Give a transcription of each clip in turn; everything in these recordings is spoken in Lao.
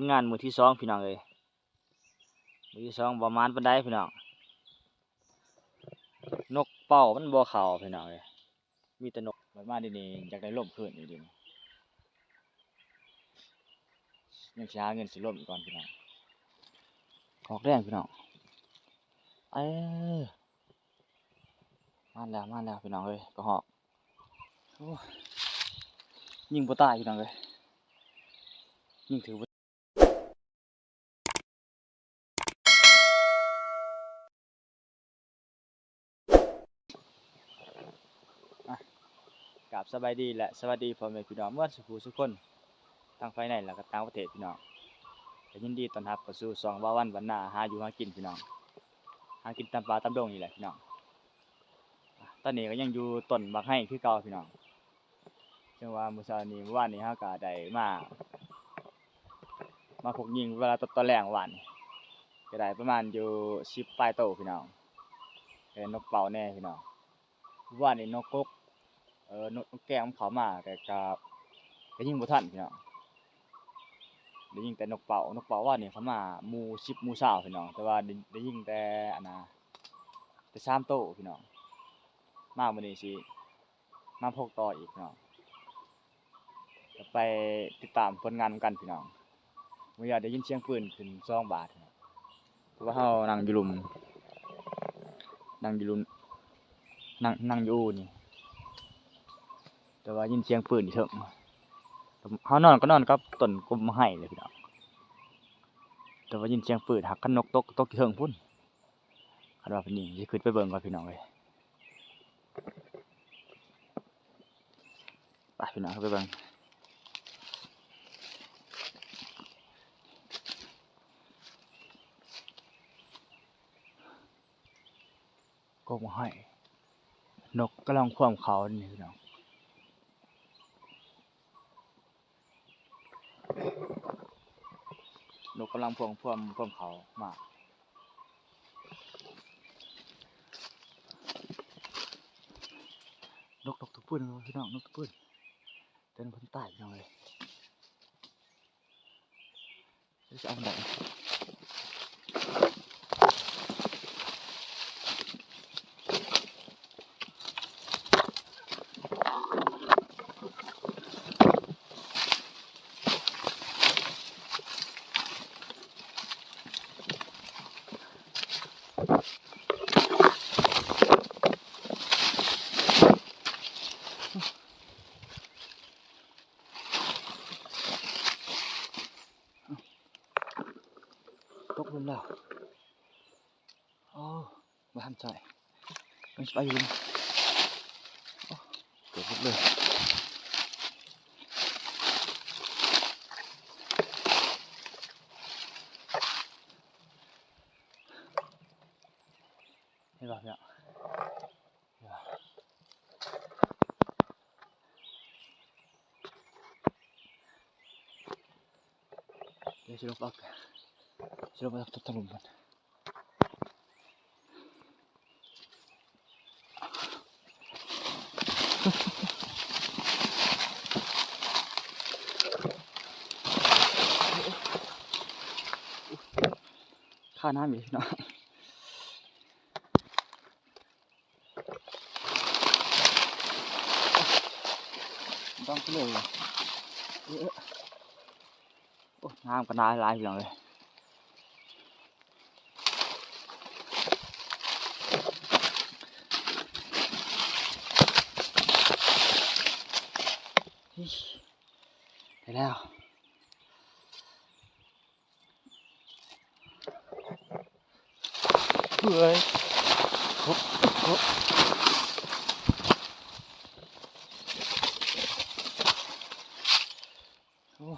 ງານມື້ທີສອງພີ່ນ້ອງເອີຍ ມື້ທີສອງບໍ່ໝານປານໃດພີ່ນ້ອງ ນົກເປົ້າມັນບໍ່ເຂົ້າພີ່ນ້ອງເອີຍ ມີແຕ່ນົກ ບັດມາດຽວນີ້ຢາກໄດ້ລົມຄືນອີກເດ ຍັງຊິຫາເງິນຊື້ລົມອີກກ່ອນພີ່ນ້ອງ ອອກແຮງພີ່ນ້ອງ ເອີ ມາແລ້ວ ມາແລ້ວພີ່ນ້ອງເອີຍ ກະຮອກ ໂອ້ຍ ຍິງບໍ່ຕາຍພີ່ນ້ອງເອີຍ ຍິງຖືກ ກາບສະບາຍດີ ແລະ ສະຫວັດດີພໍ່ແມ່ພີ່ນ້ອງໝົດສູ່ຜູ້ສູ່ຄົນ ທັງພາຍໃນ ແລະ ກະຕ່າງປະເທດພີ່ນ້ອງ ກະຍິນດີຕ້ອນຮັບເຂົ້າສູ່ຊ່ອງບ່າວວັນບ້ານນາ ຫາຢູ່ຫາກິນພີ່ນ້ອງ ຫາກິນຕາມປ່າຕາມດົງນີ້ແຫຼະພີ່ນ້ອງ ຕອນນີ້ກະຍັງຢູ່ຕົ້ນໝາກໄຮຄືເກົ່າພີ່ນ້ອງ ເຊິ່ງວ່າມື້ເຊົ້ານີ້ ມື້ວານນີ້ເຮົາກະໄດ້ມາ ມາພົກຍິງເວລາຕອນ ຕອນແລງວານນີ້ ກະໄດ້ປະມານຢູ່ສິບປາຍໂຕພີ່ນ້ອງ ກະໄດ້ນົກເປົ້າແດ່ພີ່ນ້ອງ ວານນີ້ນົກກົກ ເອີ ນົກ ນົກແກ້ງມັນເຂົ້າມາ ແຕ່ກະ ກະຍິງບໍ່ທັນພີ່ນ້ອງ ໄດ້ຍິງແຕ່ນົກເປົ້າ ນົກເປົ້າວານນີ້ເຂົ້າມາໝູ່ສິບໝູ່ຊາວພີ່ນ້ອງ ແຕ່ວ່າໄດ້ ໄດ້ຍິງແຕ່ອັນນ່າ ແຕ່ສາມໂຕພີ່ນ້ອງ ມາມື້ນີ້ຊິ ມາພົກຕໍ່ອີກພີ່ນ້ອງ ກະໄປຕິດຕາມຜົນງານນຳກັນພີ່ນ້ອງ ມື້ຍາມໄດ້ຍິນສຽງປືນຂຶ້ນສອງບາດ ແຕ່ວ່າເຮົານັ່ງຢູ່ລຸ່ມ ນັ່ງຢູ່ລຸ່ມ ນັ່ງ ນັ່ງຢູ່ອູ່ນີ້ ແຕ່ວ່າຍິນສຽງປືນຢູ່ເທິງ ເຮົານອນກະນອນກັບຕົ້ນກົກໄຮເລີຍພີ່ນ້ອງ ແຕ່ວ່າຍິນສຽງປືນ ຫາກຄັນນົກຕົກ ຕົກຢູ່ເທິງພຸ້ນ ຄັນວ່າເພິ່ນຍິງ ຊິຂຶ້ນໄປເບິ່ງກ່ອນພີ່ນ້ອງເອີຍ ໄປພີ່ນ້ອງ ເຂົ້າໄປເບິ່ງ ກົກໄຮ ນົກກຳລັງພວມເຂົ້ານີ້ພີ່ນ້ອງ ນົກກຳລັງພວມ ພວມ ພວມເຂົ້າມາ ນົກ ນົກຕົວປືນພີ່ນ້ອງ ນົກຕົວປືນ ແຕ່ມັນຕາຍພີ່ນ້ອງເອີຍ ຊິເອົາໄດ້ ຕົກລົງແລ້ວ ໂອ້ ບໍ່ທັນໃສ່ ມັນໄປຢູ່ ໂອ້ ເກືອບຫຼຸດເລີຍ ເຫັນບໍ່ພີ່ນ້ອງ? ດຽວຊິລົງໄປເອົາ ຊິລົງໄປເອົາທາງລຸ່ມກ່ອນ ຄານ້ຳອີກເນາະ. ຕ້ອງເລີຍ ເອີ ໂອ້ ນ້ຳກໍຫຼາຍໆ ພີ່ນ້ອງເອີຍ ໄດ້ແລ້ວ. ເມື່ອຍ ໂອ້ ໂອ້ ໂອ້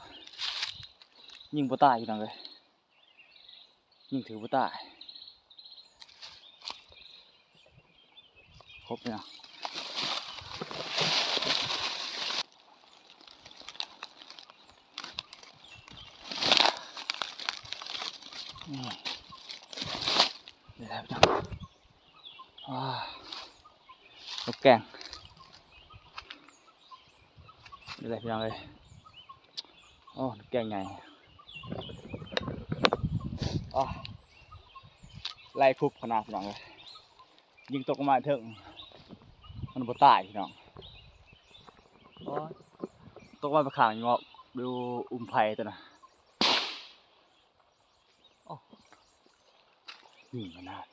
ຍິງບໍ່ຕາຍ ພີ່ນ້ອງເອີຍ ຍິງຖືກບໍ່ຕາຍ. ຄົບເລີຍນະ ນີ້ ນີ້ແຫຼະພີ່ນ້ອງ ວ້າ ນົກແກ້ງ ນີ້ແຫຼະພີ່ນ້ອງເອີຍ ໂອ້ ນົກແກ້ງໃຫຍ່. ອ້າ ໄລ່ຄຸບຂະໜາດ ພີ່ນ້ອງເອີຍ. ຍິງຕົກລົງມາເທິງ ມັນບໍ່ຕາຍ ພີ່ນ້ອງ. ໂອ້ຍ ຕົກມາໄປຂ້າງງອກຢູ່ອຸມໄຜ່ຕົວນະ. ໂອ້ ຍິງຂະໜາດ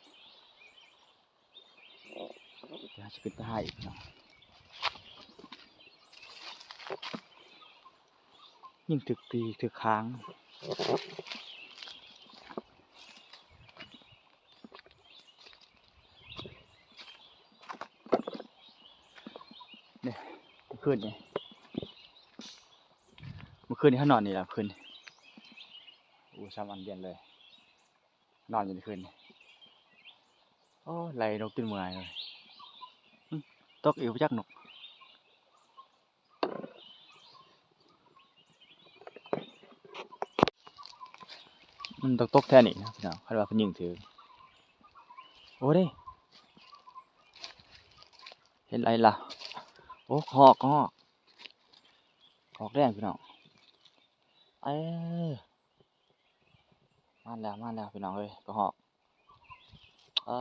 ດຽວຊິຂຶ້ນໄປຫາອີກເນາະ. ຍິງຖືກປີກຖືກຄາງ. ນີ້ ເມື່ອຄືນນີ້ ເມື່ອຄືນນີ້ເຮົານອນນີ້ລະ ເມື່ອຄືນນີ້. ໂອ້ ສາມອັນລຽນເລີຍ ນອນຢູ່ນີ້ຄືນນີ້. ໂອ້ ໄລ່ນົກຈົນເມື່ອຍເລີຍ. ອື ຕົກອີກບໍ່ຈັກນົກ. ມັນຕ້ອງຕົກແຖວນີ້ນະ ພີ່ນ້ອງ ຄັນວ່າເພິ່ນຍິງຖືກ. ໂອ້ເດ້ ເຫັນລະ ເຫັນລະ. ໂອ້ ກະຮອກ ກະຮອກ ກະຮອກແດງ ພີ່ນ້ອງ. ເອີ ມາແລ້ວ ມາແລ້ວ ພີ່ນ້ອງເອີຍ ກະຮອກ. ເອີ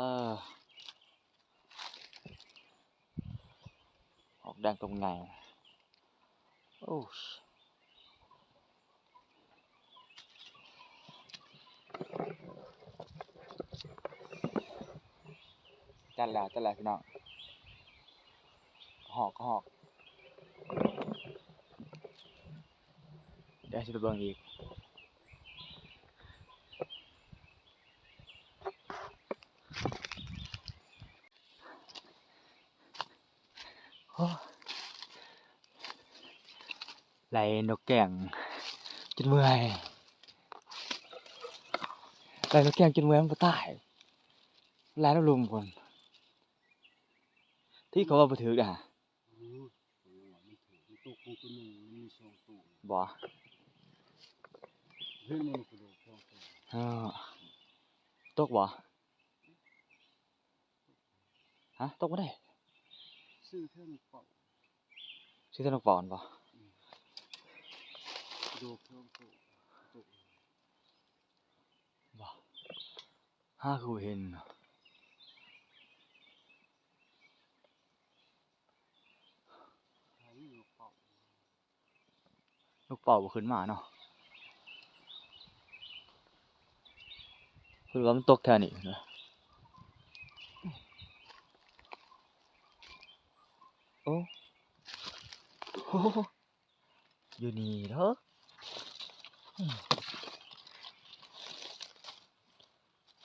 ອອກແດງຕົວໃຫຍ່. ໂອ້ ຈັດແລ້ວ ຈັດແລ້ວ ພີ່ນ້ອງ ກະຮອກ ກະຮອກ. ດຽວຊິໄປເບິ່ງອີກ. ໂອ້ ໄລ່ນົກແກ້ງຈົນເມື່ອຍ ໄລ່ນົກແກ້ງຈົນເມື່ອຍ ມັນບໍ່ຕາຍ ໄລ່ນຳລຸ່ມພຸ້ນ. ທີ່ເຂົາວ່າບໍ່ຖືກນະ. ອື ມັນຖືກ ມັນຕົກລົງຕົວໜຶ່ງ ມັນມີສອງໂຕ. ບໍ່ ເຫັນມັນກະໂດດສອງໂຕ. ເອີ ຕົກບໍ່? ຮະ ຕົກບໍ່ໄດ້ ຊື່ແຖວນົກເປົ້າ ຊື່ແຖວນົກເປົ້າຫັ້ນບໍ່? ອື ກະໂດດສອງໂຕ ຕົກບໍ່? ຫາຄືບໍ່ເຫັນ. ນົກເປົ້າບໍ່ຂຶ້ນມາເນາະ ເພິ່ນວ່າມັນຕົກແຖວນີ້ນະ. ໂອ້ ໂອ້ ຢູ່ນີ້ເດີ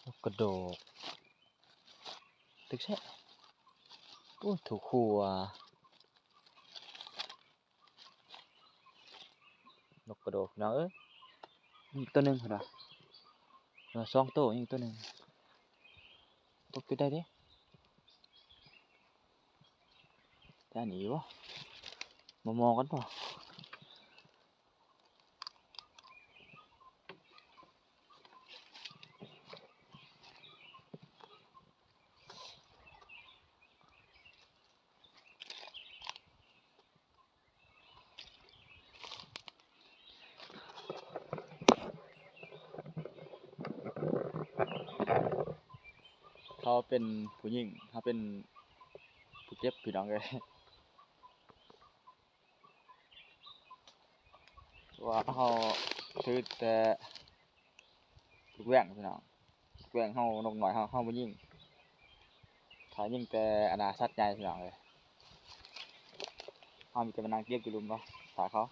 ນົກກະໂດກ ຕຶກແຊະ. ໂອ້ ຖືກຄົວ ນົກກະໂດກ ພີ່ນ້ອງເອີຍ. ມີອີກໂຕໜຶ່ງພຸ້ນນະ ເອີ ສອງໂຕ ຍັງອີກໂຕໜຶ່ງ. ຕົກຢູ່ໃດເດ້ ແຖວນີ້ບໍ່? ມາມອງກັນບໍ່? ເຂົາເປັນຜູ້ຍິງ ເຮົາເປັນຜູ້ເຈັບ ພີ່ນ້ອງເອີຍ. ວ່າເຮົາຖືແຕ່ລູກແຫວ່ງ ພີ່ນ້ອງ ລູກແຫວ່ງເຮົາ ນົກນ້ອຍເຮົາ ເຮົາບໍ່ຍິງ. ຖ້າຍິງແຕ່ອັນນ່າ ສັດໃຫຍ່ ພີ່ນ້ອງເອີຍ. ເຮົາມີແຕ່ມານັ່ງເກັບຢູ່ລຸ່ມເນາະ ຖ້າເຂົາ.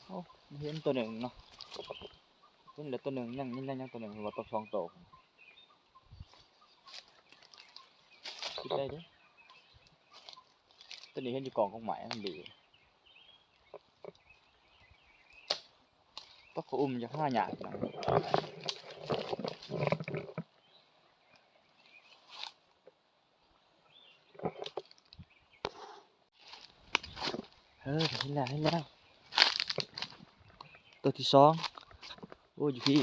ໂອ້ ເຫັນໂຕໜຶ່ງເນາະ ເຫັນແລ້ວໂຕໜຶ່ງ ຍັງ ຍັງ ຍັງໂຕໜຶ່ງ ວ່າຕົກສອງໂຕ ຄິດໄດ້ເດ້. ໂຕນີ້ເຫັນຢູ່ກອງກົກໄມ້ ມັນດີ. ຕົກກະອຸ່ມຢາກຫາຍາກ. ເອີ ເຫັນແລ້ວ ເຫັນແລ້ວ ໂຕທີສອງ. ໂອ້ ຢູ່ພີ້.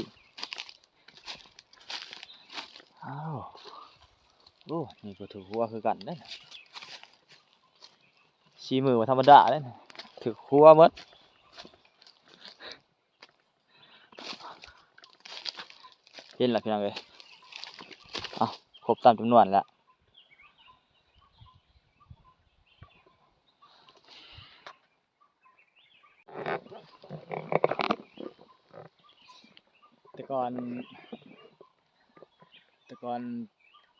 ອ້າວ ໂອ້ ນີ້ກະຖືກຄົວຄືກັນເດ້. ສີມືບໍ່ທຳມະດາເດ້ ຖືກຄົວໝົດ. ເຫັນລະພີ່ນ້ອງເອີຍ. ເອົາ ຄົບຕາມຈຳນວນລະ. ແຕ່ກ່ອນ ແຕ່ກ່ອນ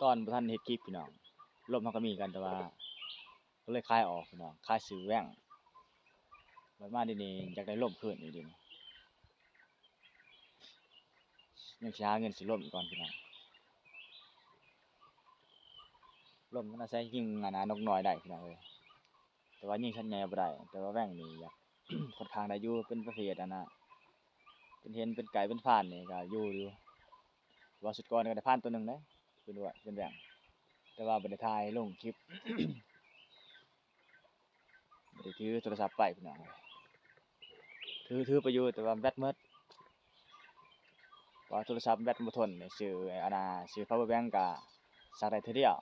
ຕອນບໍ່ທັນເຮັດຄລິບພີ່ນ້ອງ ລົມເຮົາກໍມີກັນ ແຕ່ວ່າກໍເລີຍຂາຍອອກພີ່ນ້ອງ ຂາຍຊື້ແວ່ງ. ບັດມາດຽວນີ້ຢາກໄດ້ລົມຄືນອີກດຽວນີ້ ຍັງຊິຫາເງິນຊື້ລົມອີກກ່ອນພີ່ນ້ອງ. ລົມມັນອາໄສຍິງອັນນ່ານົກນ້ອຍໄດ້ພີ່ນ້ອງເອີຍ ແຕ່ວ່າຍິງສັດໃຫຍ່ບໍ່ໄດ້. ແຕ່ວ່າແວ່ງນີ້ຢາກ ຄ່ອນຂ້າງໄດ້ຢູ່ ເປັນປະເພດອັນນ່າ ເປັນເຫັນ ເປັນໄກ່ ເປັນຟານນີ້ກໍຢູ່ຢູ່. ວ່າຊຸດກ່ອນກໍໄດ້ຟານໂຕໜຶ່ງເດ້ ເປັນວ່າ ເປັນແວ່ງ ແຕ່ວ່າບໍ່ໄດ້ຖ່າຍລົງຄລິບ ບໍ່ໄດ້ຖືໂທລະສັບໄປພີ່ນ້ອງ. ຖື ຖືໄປຢູ່ ແຕ່ວ່າແບັດໝົດ ເພາະວ່າໂທລະສັບແບັດບໍ່ທົນ. ຊື້ອັນນ່າ ຊື້ພາວເວີແບັງກໍຊັກໄດ້ເທື່ອດຽວ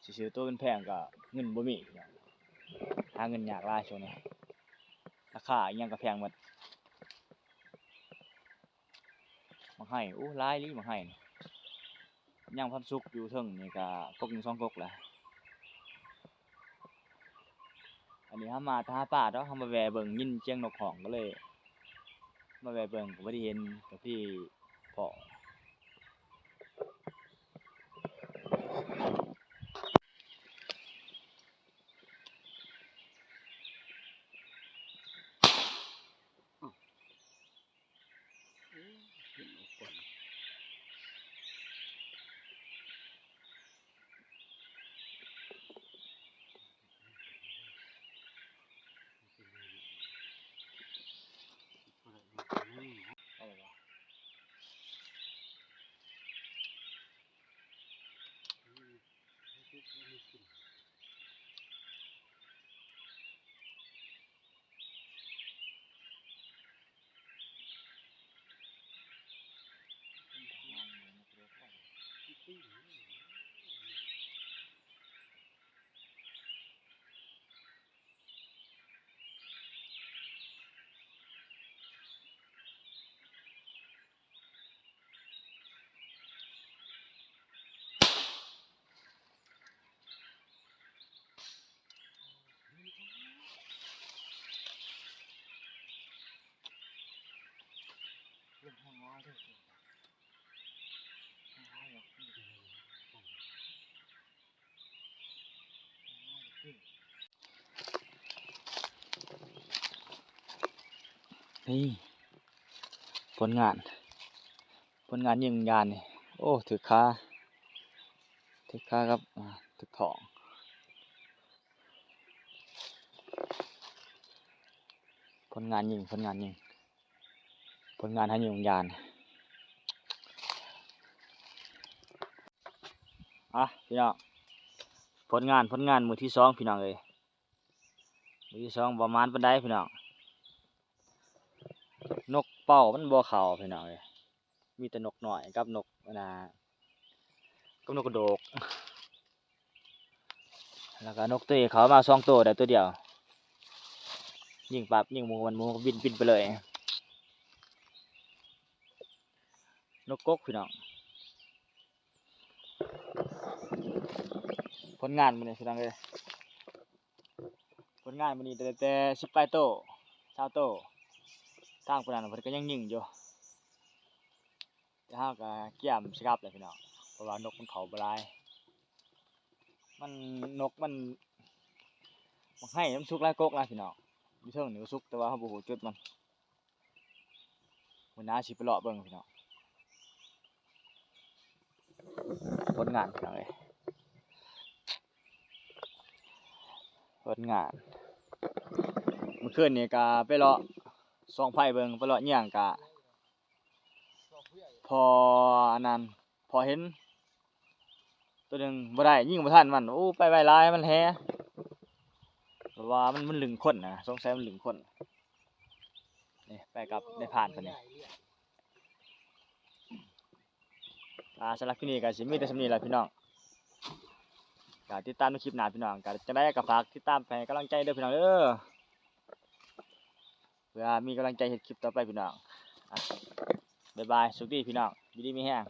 ຊິຊື້ໂຕແພງໆກໍເງິນບໍ່ມີພີ່ນ້ອງ. ຫາເງິນຍາກຫຼາຍຊ່ວງນີ້ ລາຄາອີ່ຫຍັງກໍແພງໝົດ. ໝາກໄຮ ໂອ້ ຫຼາຍອີ່ຫຼີໝາກໄຮນີ້ ຍັງບໍ່ທັນສຸກ ຢູ່ເທິງນີ້ກະກົກໜຶ່ງສອງກົກລະ. ອັນນີ້ເຮົາມາແຕ່ຫາປາດອກ ເຮົາມາແວ່ເບິ່ງ ຍິນສຽງນົກຮ້ອງ ກໍເລີຍມາແວ່ເບິ່ງ ກໍບໍ່ໄດ້ເຫັນ ກໍພໍດີພໍ້. ນີ້ ຜົນງານ ຜົນງານຍິງວິນຍານນີ້ ໂອ້ ຖືກຂາ ຖືກຂາກັບ ອາ ຖືກທ້ອງ. ຜົນງານຍິງ ຜົນງານຍິງ ຜົນງານໃຫ້ຍິງວິນຍານ. ອ່ະ ພີ່ນ້ອງ ຜົນງານ ຜົນງານມື້ທີສອງ ພີ່ນ້ອງເອີຍ. ມື້ທີສອງບໍ່ໝານປານໃດພີ່ນ້ອງ ນົກເປົ້າມັນບໍ່ເຂົ້າພີ່ນ້ອງເອີຍ. ມີແຕ່ນົກນ້ອຍກັບນົກອັນນ່າ ກັບນົກກະໂດກ ແລ້ວກໍນົກເຕເຂົ້າມາສອງໂຕ ໄດ້ໂຕດຽວ ຍິງປັບ ຍິງໝູ ມັນໝູກໍບິນ ບິນໄປເລີຍ. ນົກກົກພີ່ນ້ອງ ຜົນງານມື້ນີ້ພີ່ນ້ອງເອີຍ. ຜົນງານມື້ນີ້ໄດ້ແຕ່ສິບປາຍໂຕ ຊາວໂຕ ທາງຜູ້ນັ້ນເພິ່ນກໍຍັງຍິງຢູ່ ແຕ່ເຮົາກໍກຽມຊິກັບແຫຼະພີ່ນ້ອງ ເພາະວ່ານົກມັນເຂົ້າບໍ່ຫຼາຍ ມັນ ນົກມັນ ໝາກໄຮມັນສຸກຫຼາຍກົກຫຼາຍພີ່ນ້ອງ ຢູ່ເທິງນີ້ກໍສຸກ ແຕ່ວ່າເຮົາບໍ່ຮູ້ຈຸດມັນ. ມື້ໜ້າຊິໄປເລາະເບິ່ງພີ່ນ້ອງ ຜົນງານພີ່ນ້ອງເອີຍ ຜົນງານ. ມື້ຄືນນີ້ກະໄປເລາະສ່ອງໄຟເບິ່ງ ໄປເລາະຍ່າງກະ ພໍອັນນັ້ນ ພໍເຫັນ ໂຕໜຶ່ງບໍ່ໄດ້ ຍິງບໍ່ທັນມັນ ໂອ້ ໄປໄວຫຼາຍ ມັນແຫ່ ເພາະວ່າມັນ ມັນລຶ້ງຄົນນະ ສົງໄສມັນລຶ້ງຄົນ. ນີ້ ໄປກັບນາຍພານເພິ່ນນີ້ ອ່າ ສຳລັບຄລິບນີ້ກໍຊິມີແຕ່ສ່ຳນີ້ລະພີ່ນ້ອງ ກໍຕິດຕາມໃນຄລິບໜ້າພີ່ນ້ອງ ກໍຈັ່ງໃດກໍຝາກຕິດຕາມໃຫ້ກຳລັງໃຈເດີພີ່ນ້ອງເດີ ເພື່ອມີກຳລັງໃຈເຮັດຄລິບຕໍ່ໄປພີ່ນ້ອງ ອ່ະ ບາຍບາຍ ໂຊກດີພີ່ນ້ອງ ຢູ່ດີມີແຮງ.